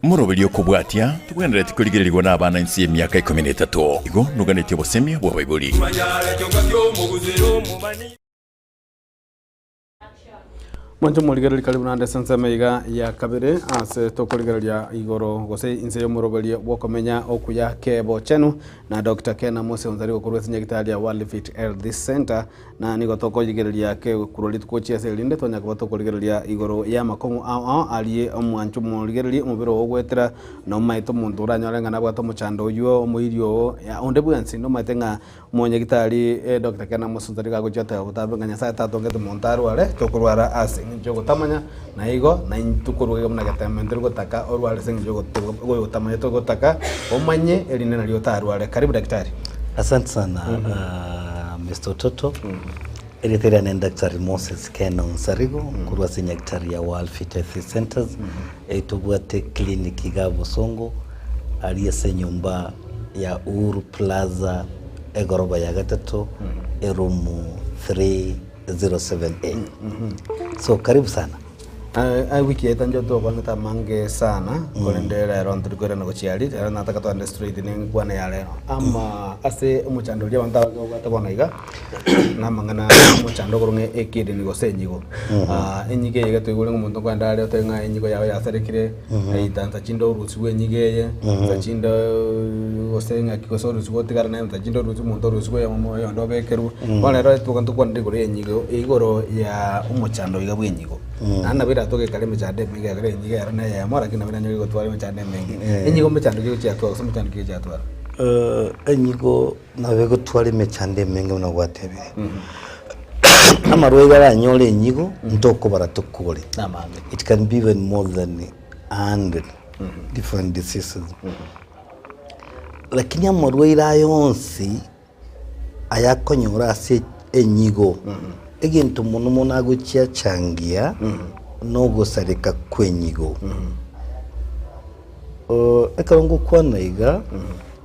Omoroberio okobwatia tobwenereti korigererigwa nabana inse y'emiaka ikomi na etato. Igo noganetie obosemia bw'abaibori. Mwanche omorigereria karibu naende ase ensemo iga ya kabere ase tokorigereria igoro gose inse y'omoroberio bw'okomenya okuya kebochenu na Doctor Ken Amosi Onsari gokorwa ase nyagitari ya World Fit Health Center na nigo tokorigereria ke korwa rituko gochia ase erinde twanya koba tokorigereria igoro y'amakong'u ao ao arie omwancho omorigereria omobere oo ogoetera nomaete omonto oranyore ng'a nabwate omochando oywo omoiri oo onde bwensi nomaete ng'a Omonyagitari Doctor Ken Amosuta nigo agochia oteba botambe ng'a Nyasae tatongete monto arware, tokorwara ase eng'encho y'ogotamanya, na igo naintwe korwa iga buna getembe ntori gotaka orware ase eng'encho y'ogotamanya togotaka omanye erinde nario otarware. Karibu daktari. Asante sana Mister Ototo. Erieta riane ni Daktari Moses Ken Onsarigo korwa ase Nyagitari ya World Fit Health Centers etobwate clinic iga Bosongo aria ase enyomba ya Uhuru Plaza egoroba ya gatato eroom 307A. So karibu sana. Ewiki yaito inche tokwanete amange sana, korende rero ntori koirana gochia aria, rero nataka togende straight ne enkwana ya rero. Ama ase omochando oria abanto abange babwate bono iga, na amang'ana omochando okorwa ng'a ekidney gose enyigo. Enyigo eye iga toigure ng'a omonto nkoenda are otebe ng'a enyigo yago yasarekire, aidha nsa chinde orusigwe enyigo eye, nsa chinde gose ng'aki gose orusigwe otigare naye, nsa chinde orusigwe omonto orusigwe oyomo oyonde obekerwe. Bono rero toka ntokwanere igoro ya enyigo, igoro ya omochando iga bwa enyigo. Naende nabo eratoke ekare emechando emenge ekero enyigo ero na eyemo lakini nabo eranyore gotwara emechando emenge. Enyigo mechando ki egochia yatwara gose mechando ki egochia yatwara? Enyigo nabo egotwara emechando emenge buna gwatebire. Amarwaire aranyore enyigo ntokobara tokore. Namange. It can be even more than 100 different diseases. Lakini amarwaire aya onsi ayakonyora ase enyigo, egento mono mono agochiachangia nogosareka kw'enyigo. Ekero ngokwana iga,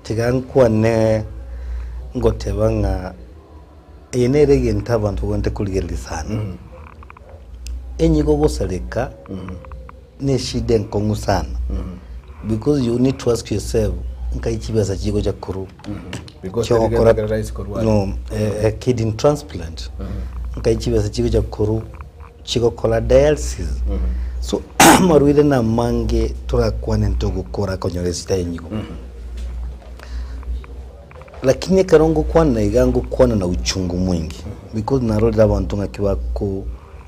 tiga nkwane ngoteba ng'a eye nere egento abanto bagwenerete korigereria sana. Enyigo gosareka ne eshida enkong'u sana because you need to ask yourself nkai chibesa chigocha korwa Because chiogokora teri rahisi korwara. no a kidney transplant nkai chibesa chigocha korwa chigokora dialysis so amarwaire na amange torakwane ntogokora konyora esida enyigo lakini ekero ngokwana iga ngokwana na uchungu mwingi because narorire abanto ng'aki bako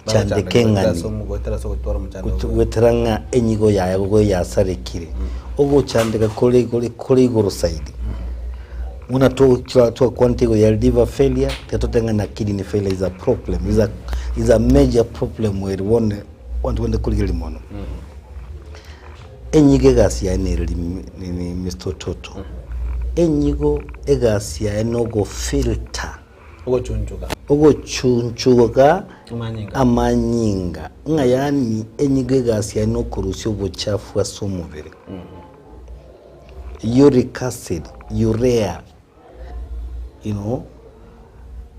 chandeka eng'ani goetera ng'a enyigo yaye gogo yasarekire, ogochandeka kore igoro kore igoro zaidi. Buna twakwanete igoro ya liver failure, tiga totebe ng'a na kidney failure is a problem, is a is a major problem ere bono abanto bande korigereria mono. Enyigo egasi yaye nere nini Mister Ototo, enyigo egasi yaye nogofilter. Ogochunchuga. Ogochunchuga Amanyinga. amanyinga, ng'a yaani enyigo egasi yaye nokorusia obochafu ase omobere. Uric acid, urea, you know,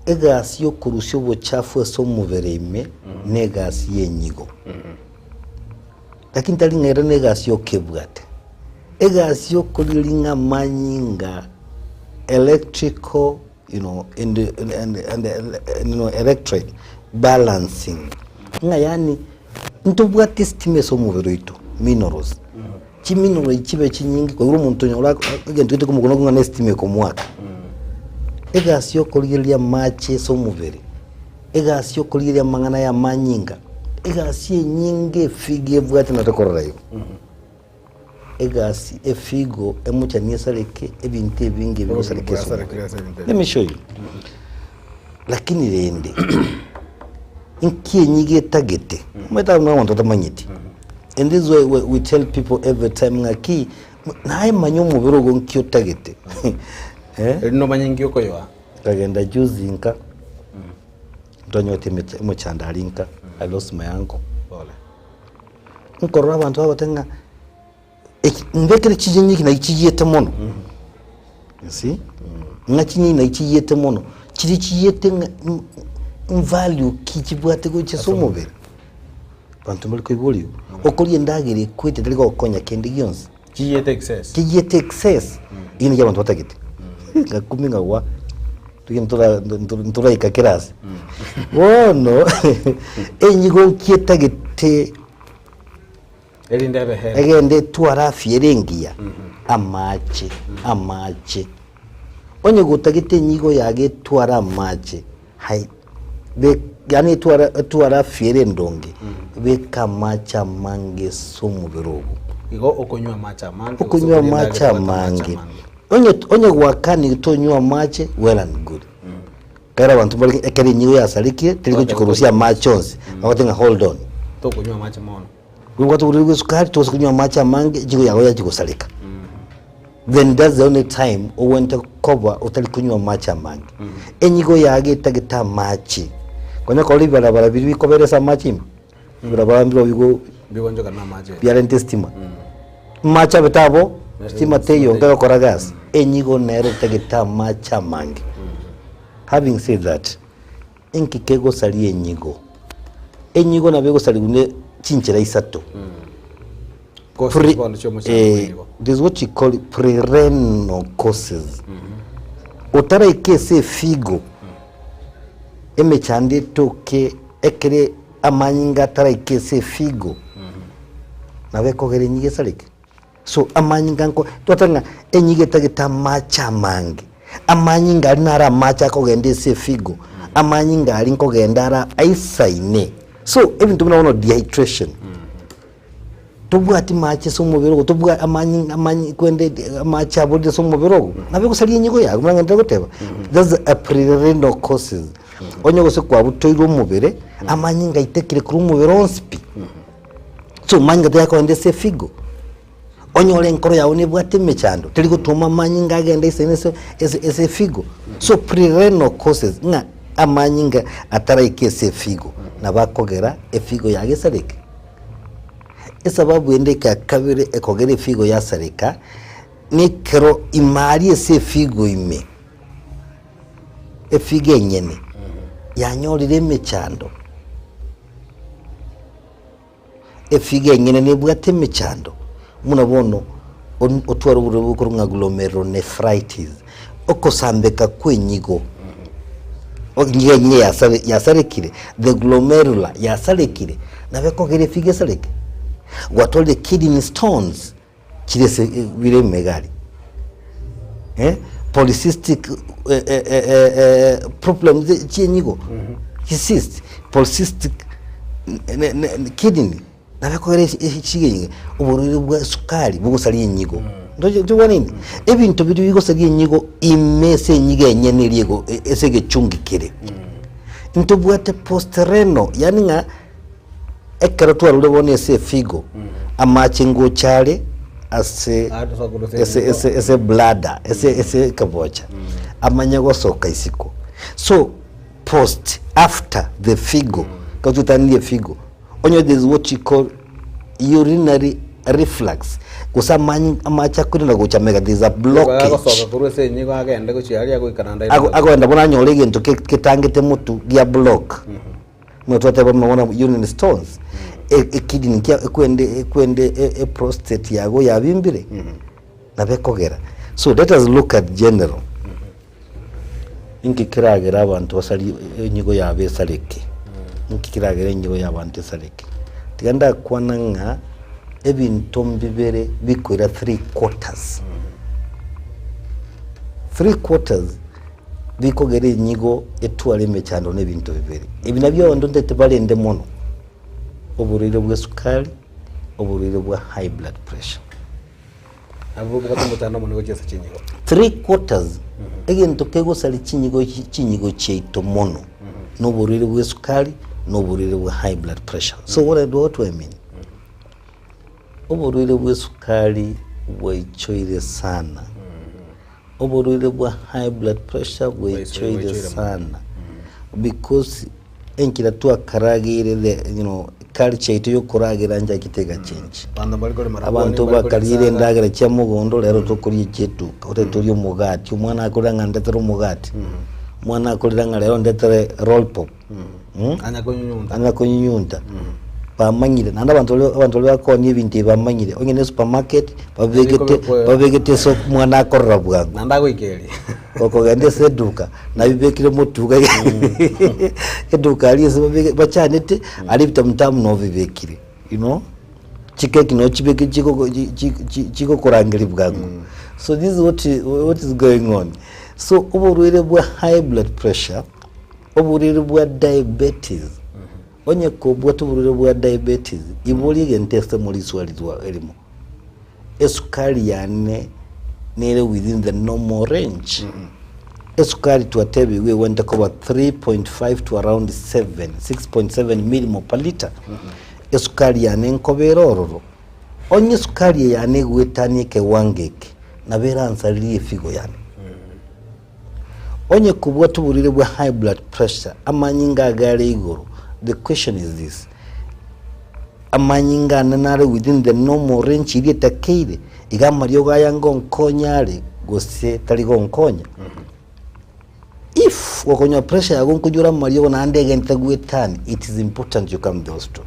egasi yokorusia obochafu ase omobere ime negasi yenyigo. Lakini tari ng'a ere negasi yokebwate, egasi yokorigereria ng'a amanyinga electrical you know, and, and, and, and, and, you know, electric balancing ng'a yaani ntobwate estima ase omobere oito minerals chimineral echi chibe chinyinge koigwa omonto onyore ak- egento gete komokuna ng'a na estima ekomoaka. Egasi ya okorigereria amache ase omobere, egasi ya okorigereria amang'ana ya amanyinga, egasi enyinge efigo ebwate nare korora igo. Egasi efigo emochani esareke ebinto ebinge bigosareka ase omobere. Let me show you. Lakini rende inki enyigo etagete? Omanyete abwo abanto batamanyeti. And this is why we, we tell people every time ng'aki naye manya omobere ogo nki otagete. Eh? Eri nomanye nki okoyoa. Nkagenda juzi nka ntwanyorete emecha- emochando aria nka I lost my uncle. Pole. Nkorora abanto bagoteba ng'a eki mbekere chinyeni eki naki chiyiete mono, you see, ng'a chinyeni naki chiyiete mono, chiria chiyiete ng'a value ki chibwate gochia ase omobere. Abanto mbari koigwa rigo. Okoria endagera ekwete tari gokonya kende gionsi. Chiyete excess. Chiyete excess. Eyio neyio abanto batagete. Ngakumi ngagwa, rigia ntora ntoraika kera ase. Bono, enyigo nki etagete Erinde ebe healthy. egende etware afya ere engiya? Amache, amache. Onye gotagete enyigo yago etware amache, hai be yaani etware etware afya ere endonge, beka amache amange ase omobere ogo. Igo okonywa amache amange gose Okonywa okoria amache endagera ebwate amache amange. amange. Onye onye gwakanirie tonywa amache, well and good. Ekero abanto bare ekero enyigo yasarekire, teri gochia korusia amache onsi, bagote ng'a hold on. Tokonywa amache mono. Obwate oborwaire bwa esukari togose konywa amache amange enyigo yago yachia gosareka. Then that's the only time ogwenerete koba otari konywa amache amange. Enyigo yago etagete amache, konya korora ebibarabara biria bikobera ase amache ime, ebibarabara mbirobio bigo Bigonchoka na amache. biarente estima. Amache abete abo, stima teiyo onga egokora gasi, enyigo nere etagete amache amange. Having said that, inki kegosaria enyigo? Enyigo nabo egosarigwa ne chinchera isato. Causes Pre- bono chi'omochando eh, bw'enyigo. there's what you call pre-renal causes. Otaraika ase efigo, emechando etoke ekere amanyinga ataraika ase efigo, nabo ekogera enyigo esareke. So amanyinga nko twateba ng'a enyigo etagete amache amange, amanyinga aria naro amache akogenda ase efigo, amanyinga aria nkogenda ara aisaine. So ebinto buna bono dehydration, tobwati mache ase omobere ogo tobwa amanyinga amanyi kwende amache aborire ase omobere ogo, nabo egosaria enyigo yago buna ng'ende goteba, that's a pre-renal causes. Onye gose kwabutoirwe omobere, amanyinga aitekire korwa omobere onsi pi. So manyinga tayakogenda ase efigo, onyore enkoro yago nebwate emechando, teri gotwoma amanyinga agende ase ase ase ase efigo. So pre-renal causes ng'a amanyinga ataraika ase efigo, nabo akogera efigo yago esareke. Esababu ende eke ya kabere ekogera efigo yasareka, nekero ime aria ase efigo ime, efigo enyene yanyorire emechando. Efigo enyene nebwate emechando, buna bono otware oborwaire bokorwa ng'a glomerulonephritis, okosambeka kw'enyigo, enyigo enyene yasare yasarekire, the glomerular yasarekire, nabo ekogera efigo esareke. Gwatwarire kidney stones, chire ase bire emega aria, eh, polycystic problems chi'enyigo, chicyst, polycystic ne- ne ne kidney, nabo ekogera echige oborwaire bwa esukari bogosaria enyigo. Ntochi ntobwate inde? Ebinto biria bigosaria enyigo ime ase enyigo enyene eria ego ase egechungi kere. Ntobwate post renal, yaani ng'a. Ekero twarure bono ase efigo, amache ngocha are ase ase ase ase bladder ase ase ekebocha, amanye gosoka isiko. So post after the figo, ekero twetanirie efigo, onye there is what you call urinary reflux, gose amany amache akoirana gocha mega there is a blockage. Agosoka korwa ase enyigo agende gochia aria agoika naende Ago agoenda bono anyore egento ke ketangete motwe gia block. Buna twateba buna bono urine stones, e- ekidney kia ekwende ekwende e- eprostate yago yabimbire, nabo ekogera. So let us look at general. Inki keragere abanto basarie enyigo yabo esareke? Inki keragere enyigo ya abanto esareke? Tiga ndakwana ng'a ebinto mbibere bikoira three quarters. Three quarters Bikogera enyigo etware emechando na ebinto bibere. Ebi nabio abanto ntete barende mono, oborwaire bw'esukari, oborwaire bwa high blood pressure. Nabwo bobwate omochando omonene gochia ase chinyigo. Three quarters, egento kegosaria chinyigo chinyigo chiaito mono, na oborwaire bw'esukari, na oborwaire bwa high blood pressure. So what I do, what do I mean? Oborwaire bw'esukari bwaichoire sana. Oborwaire bwa high blood pressure bwaichoire sana because enchera twakarageire the you know culture yaito yokoragera nchachete egachange. Abanto mbari korema rabwoni, Abanto mbari koria bakarire chinsaga. endagera chia mogondo rero tokoria echia eduka otari torie omogati omwana akorera ng'a ndetere omogati omwana akorera ng'a rero ndetere roll pop Anya konyunyunta. anya konyunyunta. Bamanyire, naende abanto baria abanto baria bakoonia ebinto ebi bamanyire, onye ne supermarket, babegete Ebikobekwa- babegete ase omwana akorora bwango. Naende agoika eria. Okogenda ase eduka, nabibekire motuka eduka aria ase babege bachanete, aria ebitamutamu noo bibekire, you know, chikeki noo chibekire chigoko chi- chi- chi- chigokorangeria bwango. So this is what what is going on. So oborwaire bwa high blood pressure, oborwaire bwa diabetes, Onye kobwate oborwaire bwa diabetes, iboria egento ase moriswari rwa erimo, Esukari yane nere within the normal range? Esukari twatebigwe egwenerete koba 3.5 to around 7, 6.7 millimole per litre. Esukari yane nkoba ere ororo? Onye esukari eye yane egoetania ekewango eke, nabo eransaririe efigo yane. Onye kobwate oborwaire bwa high blood pressure, amanyinga ago are igoro, the question is this, amanyinga ane nare within the normal range eria etakeire? Iga amariogo aya ngonkonya are gose tari gonkonya? If gokonyora pressure yago nkonyora amariogo naende egente goetania, it is important you come to the hospital.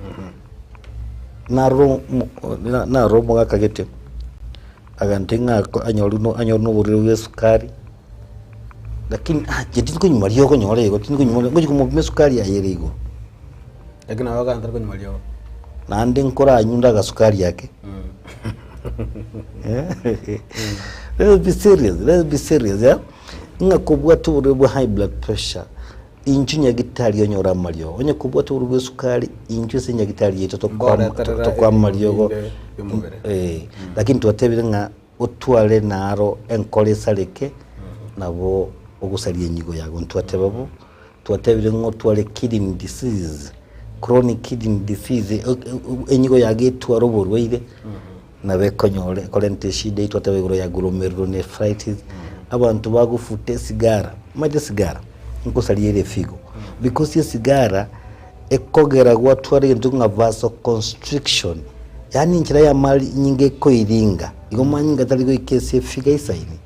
Naroro omo naroro omogaka gete. Agantebia ng'a ako anyorwe no anyorwe na oborwaire bwa esukari, lakini ah inche tindi konywa mariogo onyore igo, tindi konywa mariogo, ngochi komopima esukari yaye ere igoro. Lakini nabo ekero tari konywa mariogo. Naende nkoranywa agasukari ake. Let's be serious, let's be serious eh, ng'a kobwate oborwaire bwa high blood pressure, Inchuo nyagitari onyore amariogo, onye kobwate oborwaire bwa esukari, inchuo ase nyagitari yaito tokoa Mboreterera tokoa ebinto amariogo binde bi'omobere. eh, lakini twatebire ng'a otware naro enkoro esareke, nabo ogosaria enyigo yago ntwateba bo, twatebire ng'a otware kidney disease, chronic kidney disease, enyigo yago etware oborwaire, nabo ekonyore ekorenta eshida eywo twateba igoro ya glomerulonephritis, abanto bagofuta esigara, omanyete esigara nkosaria ere efigo, because esigara ekogera gwatwara egento ng'a vasoconstriction, yaani enchera ya amari nyinga ekoiringa, igo manyinga tari goika ase efigo eisaine,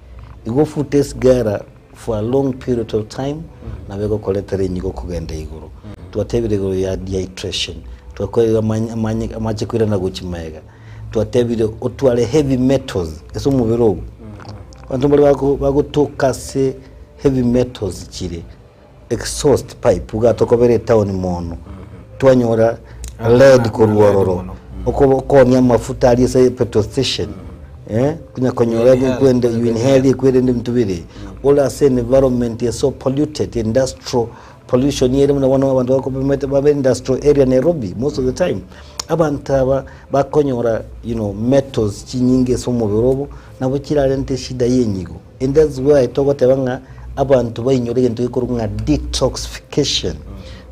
igo ofute esigara for a long period of time nabo egokoretera enyigo kogenda igoro. Twatebire igoro ya dehydration, twakorire amany amanye amache koirana gochia magega. Twatebire otware heavy metals ase omobere ogo. Abanto mbare bako bagotoka ase heavy metals chire, exhaust pipe iga tokobera etown mono, twanyora lead korwa ororo, oko okoonia amafuta aria ase petrol station eh, konya konyora You inhale, kwende you inhale kwerende ebinto bire, ore ase environment ere so polluted, industrial Pollution ere buna bono abanto bakobemete babe industrial area Nairobi most of the time, abanto aba bakonyora you know metals chinyinge ase omobere obo, nabo chirarente eshida ya enyigo. And that's why togoteba ng'a abanto bainyore egento gekorokwa ng'a detoxification,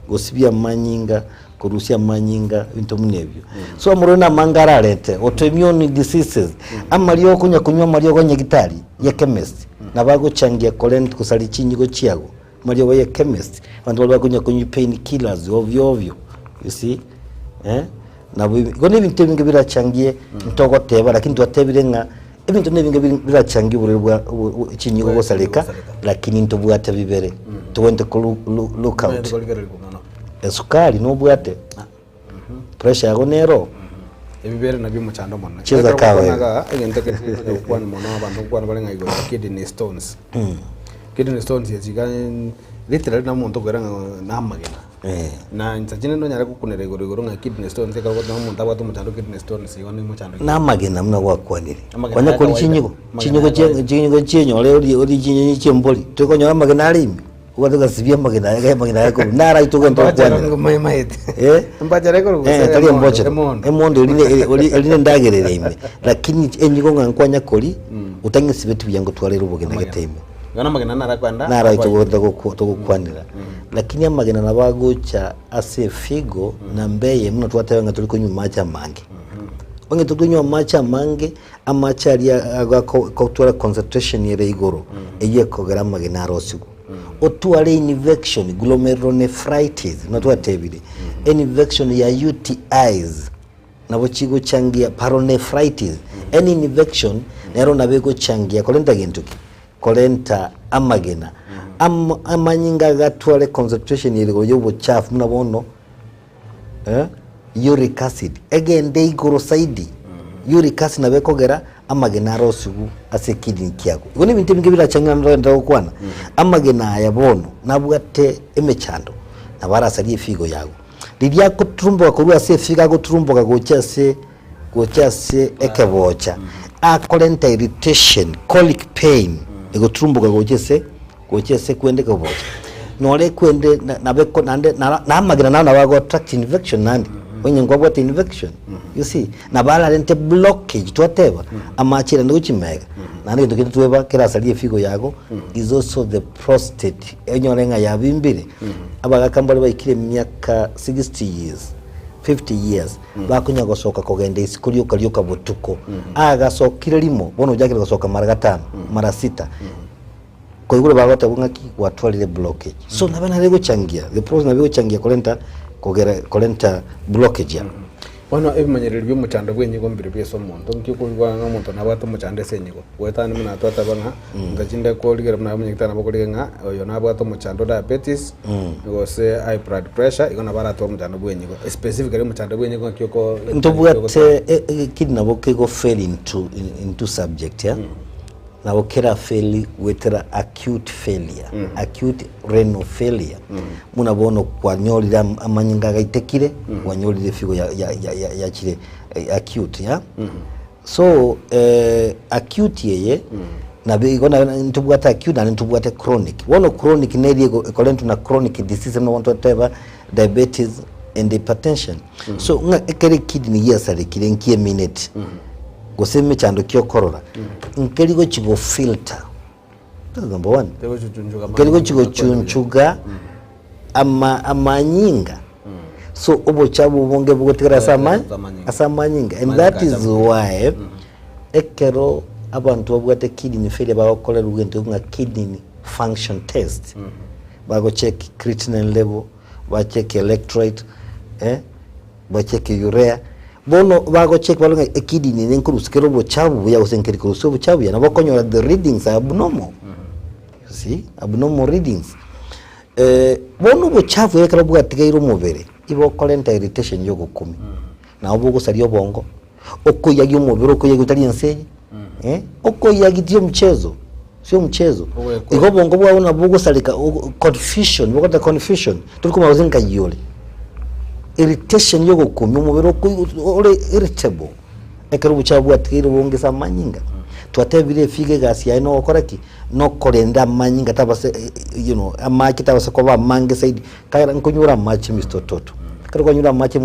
gosibia amanyinga, korusia amanyinga, ebinto buna ebio. So amarwaire na amange ararente, autoimmune diseases, amariogo okonya konywa amariogo nyagitari ya chemist, nabo agochangia korent gosaria chinyigo chiago. Mariogo ye chemist, abanto baria bakonya konywa pain killers ovyo ovyo, you see eh, nabo igo na ebinto ebinge birachangie ntogoteba lakini twatebire ng'a ebinto na ebinge biri birachangie oborwaire bwa obo obo chinyigo gosareka, lakini ntobwate bibere, tobwenerete ko look out. Tobwenerete korigereria mono. Esukari nobwate, pressure yago nero. Ebibere nabio omochando omonene. Cheza Ekero kawa gokwana ere. igaa, egento ekero tonya gokwana mono abanto ngokwana bare ng'a igoro ya kidney stones. Kidney stones echi iga literally na omonto okoira ng'a na amagena. Eh. Na inche chinde nonyare gokunera igoro igoro ng'a kidney stones ekero ogoteba omonto abwate omochando o kidney stones igo nimochando ki? Na amagena buna gwakwanire. Amagena Konya ya koria kawaida. chinyigo, Amagena chinyigo ya chia kawaida. chinyigo chienyore orie orie chinyeni chia embori, toikonyora amagena are ime. Obwate ogasibia amagena aye amagena aye korwa naro aye togenda Embochero gokwanera. ngomaemaete. Eh? Embochero ekorwa gose Eh, tari emondo, embochero. emondo. Emondo eri ne- eri eri nendagera ere ime. Lakini enyigo ng'a nkwanya kori, otang'esibeti buya ngotwarere obogena gete ime. Igo namagena naro akwenda Naro aye akwa ime. togenda gokwa togokwanera. Lakini amagena nabo agocha ase efigo na mbeye buna twateba ng'a tori konywa amache amange. Onye tokonywa amache amange, amache aria agotwara concentration ere igoro, eyio ekogera amagena arosigwe. Otware infection, glomerulonephritis, buna twatebire, infection ya UTIs, nabo chigochangia pyelonephritis, any infection nero nabo egochangia korenta gento ki? Korenta amagena. Am- amanyinga agatware concentration ere igoro ya obochafu buna bono eh, Uric acid egende igoro zaidi. Uric acid nabo ekogera amagena arosigwe ase ekidney kiago. Igo na ebinto ebinge birachang'e naende togende gokwana. Amagena aya bono nabwate emechando, nabo arasarie efigo yago. Riria agoturumboka korwa ase efigo agoturumboka gocha ase gocha ase ekebocha, akorenta irritation, colic pain, egoturumboka gocha ase gocha ase kwende ekebocha. Nore kwende na nabo eko naende nara na amagena naro nabo ago attract infection naende, onye nkwabwate infection, you see, nabo ararente blockage twateba, amache naende gochia magega, naende egento kende tweba kerasarie efigo yago is also the prostate, onyore ng'a yabimbire, abagaka mbare baikire emiaka 60 years, 50 years, bakonya gosoka kogenda isiko rioka rioka botuko, agasokire rimo, bono ochakire gosoka mara gatano, mara sita, koigure bagotebwa ng'aki gwatwarire blockage. So nabo nare gochangia, the process nabo egochangia korenta kogera korenta blockage aa. Bono ebimanyererio bi'omochando bw'enyigo mbirobio ase omonto, nki okorigwana na omonto nabwate omochando ase enyigo? Goetania buna twateba ng'a inga chinde korigereria buna omonyagitari nabo okorigia ng'a oyo nabwate omochando diabetes, gose high blood pressure, igo nabo aratware omochando bw'enyigo. Specifically omochando bw'enyigo ng'aki oko Ntobwate ekeri nabo kego fail into into subject eh, nabo kera fail goetera acute failure, acute renal failure, buna bono kwanyorire amanyinga agaitekire, kwanyorire efigo ya ya ya ya yachire acute ya. So acute eye nabo igo na ntobwate acute naende ntobwate chronic. Bono chronic neri ego ekorentwa na chronic disease buna bono twateba diabetes and hypertension. So ng'a ekero ekidney giasarekire nki emineti gose emechando ki okorora, nkeri gochi go filter, that's number one. Nkeri gochi gochunchuga ama amanyinga so obochabu obonge bogotigara ase ama ase amanyinga and that is why ekero abanto babwate kidney failure bagokorerwa egento ng'a kidney function test bagocheck creatinine level bacheck electrolyte eh, bacheck urea bono bagocheck barore ng'a ekidney ere nkorusia kere obochabu buya gose nkeri korusia obochabu buya nabo okonyora the readings are abnormal you see abnormal readings Bono obochafu ekero bwatigaire omobere, igo okorenta irritation ya ogokumia, nabo bogosaria obongo, okoiyagia omobere okoiyagia otari ense eye, eh, okoiyagia sio mchezo, sio mchezo. Igo obongo bwao nabo bogosareka ogo confusion, bokoreta confusion, tori komanya gose nkai ore. Irritation ya ogokumia omobere okoi ore irritable. Ekero obochafu bwatigaire obonge ase amanyinga, twatebire efigo egasi yaye nogokora ki? Nokorenda amanyinga tabase you know amache tabase koba amange zaidi, ekiagera nkonyora amache Mister Ototo, ekero kwanyora amache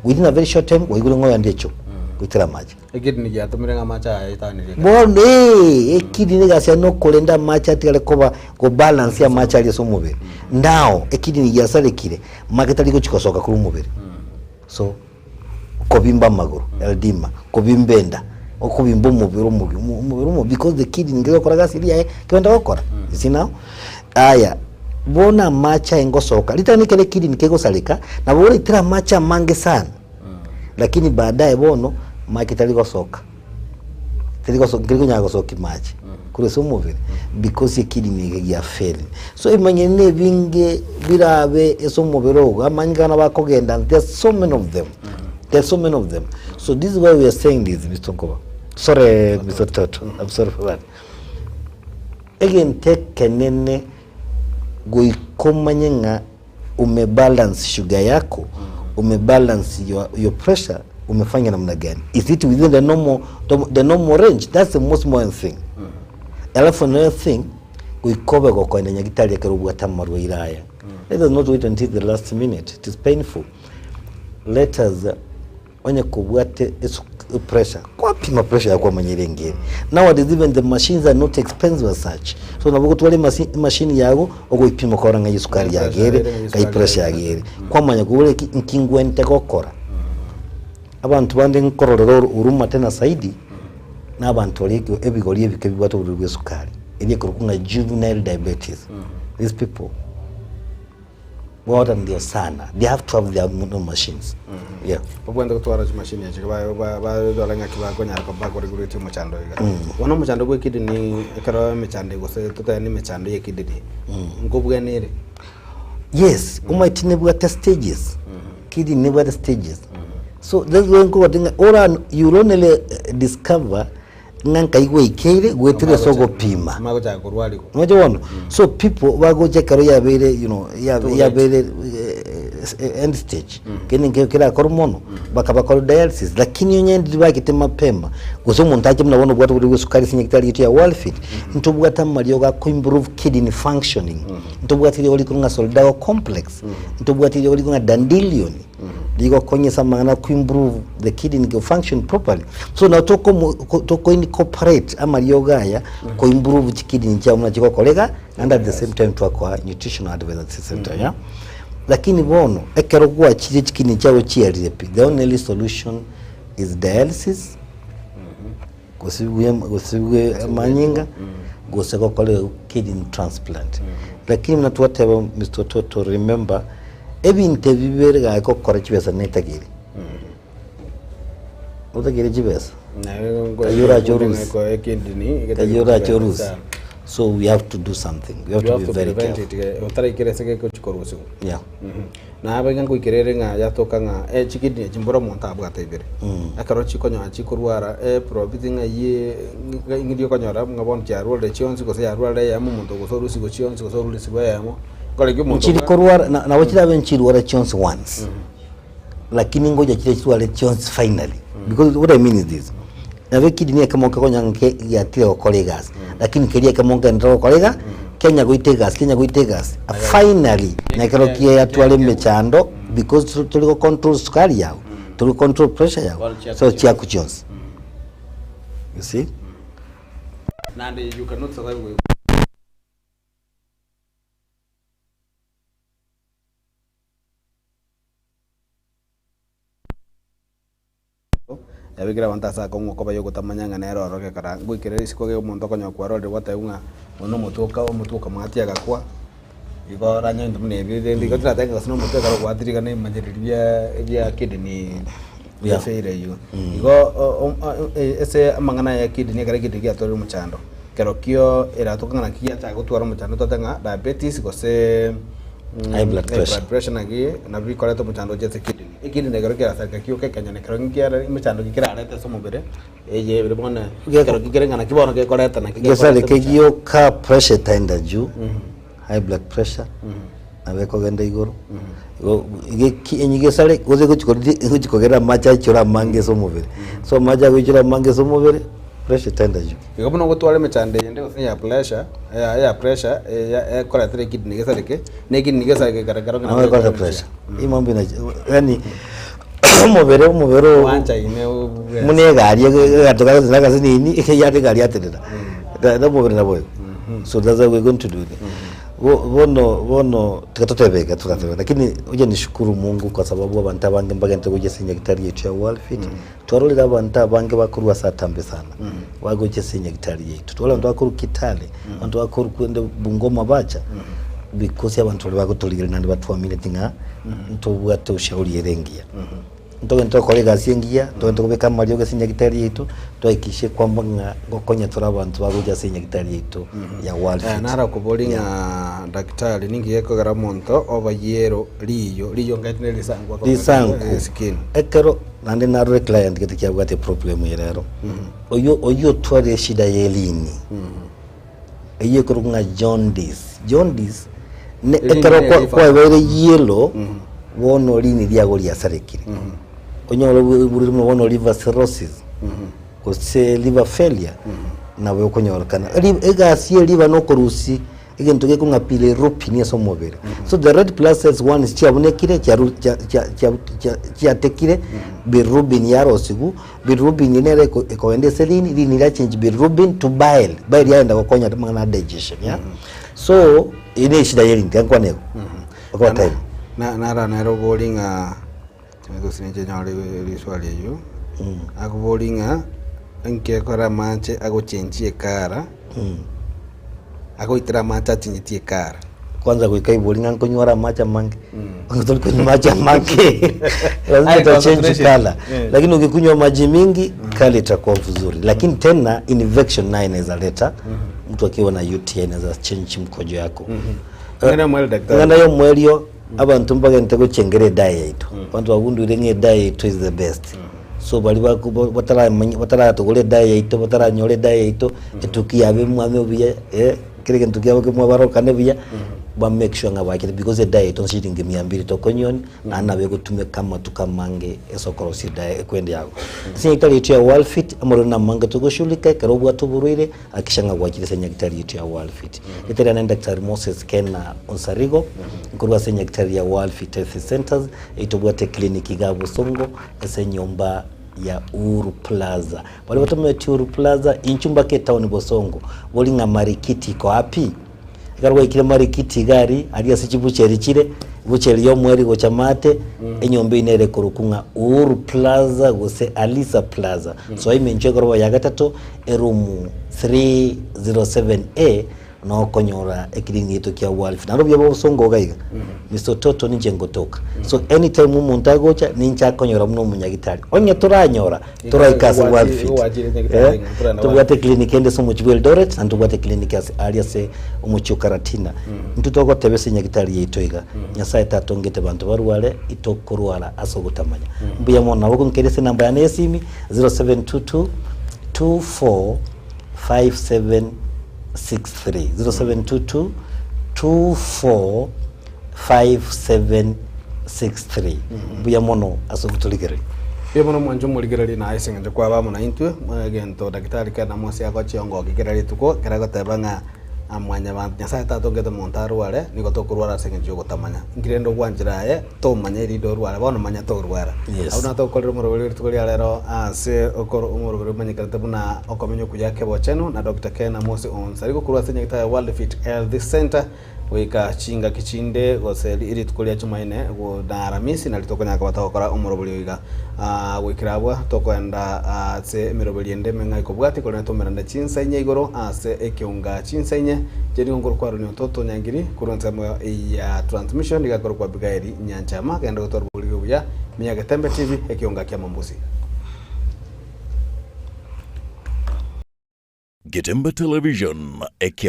within a very short time waigure ng'a oyande echoo goitera amache. Ekidney giatomire ng'a amache aya aetanirie ekero. Bono ee, ekidney egasi yaye nokorenda amache atigare koba gobalance amache aria ase omobere. Now ekidney giasarekire, make tari gochi gosoka korwa omobere. So. Kobimba amagoro, eldima, kobimba enda, okobimba omobere omobe, omobere omobe because the kidney nkeri gokora gasi eria yaye kegenda gokora, you see now. Aya, bono amache aye ngosoka, ritang'ani ekero ekidney kegosareka, nabo oraitera amache amange sana, lakini baadaye bono, mache tari gosoka. Teri goso nkeri konyara gosokia mache korwa ase omobere because ekidney eke gia failed. So ebimanyeri na ebinge birabe ase omobere ogo, amanyinga nabo akogenda there are so many of them, there are so many of them. So this is why we are saying this Mister Nkoba, sorry Mister Toto, I'm sorry for that. Egento ekenene goika omanye ng'a umebalance sugar yako, umebalance your, your pressure, umefanya namna gani? Is it within the normal, the, the normal range? That's the most important thing. Alafu another thing, goika obe gokoenda nyagitari ekero obwate amarwaire aya. Let us not wait until the last minute. It is painful. Let us Onye kobwate pressure, kwapima pressure yao kwamanya ere engiya. Nowadays even the machines are not expensive as such. So nabo ogotwara emachine yago, ogoipima okarora ng'a esukari yago ere, ng'ai pressure yago ere. Kwamanya kobora eki nki ngwente gokora. Abanto bande nkororera oro huruma tena zaidi, na abanto baria ebigori ebike bibwate oborwaire bwa esukari, eria ekorokwa ng'a juvenile diabetes. These people. Bwagotania ndio sana they have to have their own machines yeah. Babwenerete gotwara chimashini echi barore ng'aki bakonyara koba bakoreguretie omochando oyo iga. Bono omochando bwa ekidney ekero emechando gose totebe na emechando ya ekidney, nkobwana ere? Yes, omanyete nebwate stages, kidney nebwate stages. So that's why nkogoti ng'a ora you will only discover ng'a nkai gwaikeire goetera ase ogopima. Amanye gochaka korwarigwa. Omache bono? So people bagocha ekero yabeire you know, Too late. yabeire end stage, kende nkeiyo kerakorwe mono, bakabakora dialysis, lakini onye ndiri bagete mapema, gose omonto ache buna bono obwate oborwaire bwa esukari ase nyagetari yaito ya Wallfit, ntobwate amariogo ako improve kidney functioning, ntobwate eriogo rikorwa ng'a Solidago complex, ntobwate eriogo rikorwa ng'a Dandelion, rigokonya ase amang'ana ko improve the kidney to function properly. So nabo tokomo toko incorporate amariogo aya ko improve chikidney chiago buna chigokora iga, naende at the same time twakoa nutritional advice at the same time yeah. Lakini bono ekero gwachire chikidney chiago chiarire pi, the only solution is dialysis, gosibwa gosibwa amanyinga, gose gokorerwa kidney transplant. Lakini buna twateba Mister Ototo remember, ebinto ebi bibere gaki gokora chibesa netageri. Otagere chibesa. Kayio orache orusie. Kayio orache orusie. So we have to do something. We have You to have be to very prevent careful. it otaraikera ase gegochi korusigwa. Yeah. Nabo iga ngoikera ere ng'a yatoka ng'a chikidney echi mboro omonto abwate ibere. Ekero chikonyora chikorwara eprobiti ng'a eyie ng'iri okonyora ng'a bono chiarwarire chionsi gose yarwarire eyemo omonto gose orusigwe chionsi gose orusigwe eyemo, nkore ki omonto Nchiri korwara na nabo chirabe nchirwara chionsi once. Lakini ngocha chire chirware chionsi finally. Because what I mean is this, nabo ekidney ekemo kekonya ng'a giatire gokora egasi, lakini keria ekemo ngenderere gokora iga, kenya goita egasi, kenya goita egasi, finally nekero kiatwara emechando because tori go control sukari yago, tori go control pressure yago, so chiaku chionsi. You see? Naende you cannot survive with. Yabekire abanto ase akong'u okoba yogotamanya ng'a nere ororo gekora ngoikera risiko ge omonto okonya kwarorire gwatebwa ng'a oyo na omotwe oka omotwe okamwatia agakwa, igo oranyore ebinto buna ebi rende igo tirateba gose na omotwe ekero ogwatire iga na ebimanyereri bia bia kidney Yeah. failure eywo. Igo o- o- ase amang'ana aya ya kidney ekero ekidney giatwarire omochando, kerokio eratoka ng'a naki giachaka gotwara omochando tote ng'a diabetes gose High blood pressure. High blood pressure naki nabio bikoreta omochando gochia ase kidney. Ekidney ekero kiasareka kioka ekonyene ekero nkiare emechando ki kerarete ase omobere, eye ebere bono ekero kere ng'a naki bono gekoreta naki gekoreta Gesareke emechando. gioka pressure etaenda juu, high blood pressure, nabo ekogenda igoro. Igo geki onye gesare gose egochi korigi egochi kogera amache aichore amange ase omobere. So amache agoichora amange ase omobere, pressure etaenda juu. Igo buna ogotwara emechando eyende gose ya pressure, eya eya pressure eya ekoretera ekidney gesareke, na ekidney gesareke kere kero Nabo ekoreta pressure. Hii mambo ina yaani omobere omobere oo Wanchaine obwe. buna egari egatoka gose na nini yate egari yatenena. Na omobere nabo oyo. So that's how we're going to do it. Bono bono tiga totebe iga toratebe lakini oye nishukuru Mungu kwa sababu abanto abange mbagente gocha ase enyagitari yaito ya World Fit. Twarorire abanto abange bakorwa ase atambe sana, bagocha ase enyagitari yaito. Twarora abanto bakorwa Kitale, abanto bakorwa kende Bungoma bacha, because abanto baria bagotorigereria naende batwamineti ng'a ntobwate ushauri ere engiya. Ntogende tokore egasi engiya, ntogende kobeka amariogo ase enyagitari yaito, tohakikishe kwamba ng'a ngokonya tore abanto bagocha ase enyagitari yaito ya World Eh, Fit. narakobori ng'a daktari ninki gekogera omonto oba yellow riyo, riyo ngaete ne risanku akoroka Risanku, eh, skin. ekero Naende narore client gete kiabwate eproblem eye rero, oyio oyio otwarire eshida ya erini, eyio ekorokwa ng'a jaundice. Jaundice ne Erini ekero ne kwa liver. kwabeire yellow, bono rini riago riasarekire. Onyore oborwaire buna bono liver cirrhosis, gose liver failure, nabo ekonyorekana. Ri egasi ya eliver nokorusia Egento gekong'a bilirubin ase omobere. So the red blood cells once chiabunekire chiaru chia chia chia chia chiatekire, bilirubin yarosigwa, bilirubin eye nere eko ekogenda ase rini, rini ria change bilirubin to bile, bile yagenda gokonya amang'ana a digestion yeah. So eye ne eshida ye rini, tiga nkwane igo, okoba time. Na nara nere obori ng'a gose ninche nyore riswali eyio, akobori ng'a inki ekora amache agochenchia ekara. Agoitera amache achinyetie ekara. Kwanza goika ibori ng'a nkonyware amache amange, onye tori konywa amache amange lazima Aye, uta change concentration. colour. Lakini ukikunywa maji mingi colour itakuwa vizuri, lakini tena infection nayo inaweza leta mtu akiwa na UTI inaweza change mkojo yako. Ng'ana mweri daktari. Ng'ana ya omwerio. Abanto mbagente gochengera edae yaito. Abanto bagunduire ng'a edae yaito is the best. So baria baku bataramanya bataratogora edae yaito, bataranyora edae yaito, etuki yabo emwame buya, eh, kera egento kiabo kemwabarokane buya, ba make sure ng'a bachire because edae yaito nchiringi mia mbiri tokonyionia, naende nabo egotumeka amatuko amange ase okorosia edae ekwende yago. Ase nyagetari yaito ya Worldfit, amarwaire namange togoshughulika ekero obwate oborwaire, Hakikisha ng'a gwachire ase enyagitari yaito ya Worldfit. Rieta riane Daktari Moses Kena Onsarigo, nkorwa ase enyagitari ya Worldfit Health Centers, eyio tobwate eclinic igaa Bosongo ase enyomba ya Uhuru Plaza. Baria batomanyeti Uhuru Plaza, inchuo mpaka etown Bosongo, bori ng'a Marikiti iko api? Ekero gwaikire Marikiti iga aria, aria ase chibucheri chire, ebucheri ya omweri gocha maate, enyomba eyio nere ekorokwa ng'a Uhuru Plaza gose Alisa Plaza. Soa ime inchuo egoroba ya gatato, eroom 307A, noo okonyora ekiringi giaito kia World. Naende obuya bwa obosongo iga iga, Mister Ototo ninche ngotoka. So anytime omonto agocha, ninche akonyora buna omonyagitari. Onye toranyora, toraika ase Igo World gwachi- Fit. igo gwachire nyagitari Eh, ng'a toragenda tobwate World Fit. clinic ende ase omochie bwa Eldoret, naende tobwate clinic ase aria ase omochie o Karatina. Intwe togoteba ase enyagitari yaito iga, Nyasaye tatongete banto barware, itokorwara ase ogotamanya. Mbuya mono, nabo ogonkeria ase enamba yane y'esimi, 0722 24 5763, 0722 24 5763. Mbuya mono ase ogotorigereria. Mbuya mono mwanche omorigereria naye ase eng'encho kwaba amo naintwe, egento Daktari Kena Mose agochia ongoki kera rituko, ekero agoteba ng'a mwanyabanto Nyasaye tatongete monto arware, nigo tokorwara ase eng'encho yogotamanya. Inki rende ogwanchera aye tomanya erinde orware, bono manya torwara. Yes. Abwo natogokorera omoroberi rituko ria rero ase okoro omoroberi omanyekanete buna okomenya okuya kebochenu na Doctor Kena Mose Onsarigo korwa ase enyagitari ya World Fit Health Center. Goika chingaki chinde, gose rituko ria Chumaine, na Aramisi, nario tokonyara koba togokora omoroberio oiga. Goikera abwo tokoenda ase emeroberio ende emeng'ao ekobwatia, korende tomerane chinsa inye igoro ase ekeunga chinsa inye. Inche nigo nkorokwa Aroni Ototo Nyangiri, korwa ensemo ya transmission nigo akorokwa Abigaeli Nyanchama. Genda gotwara oboriri obuya, menya Getembe TV, ekeunga kia Mombosi. Getembe Television, ekeunga.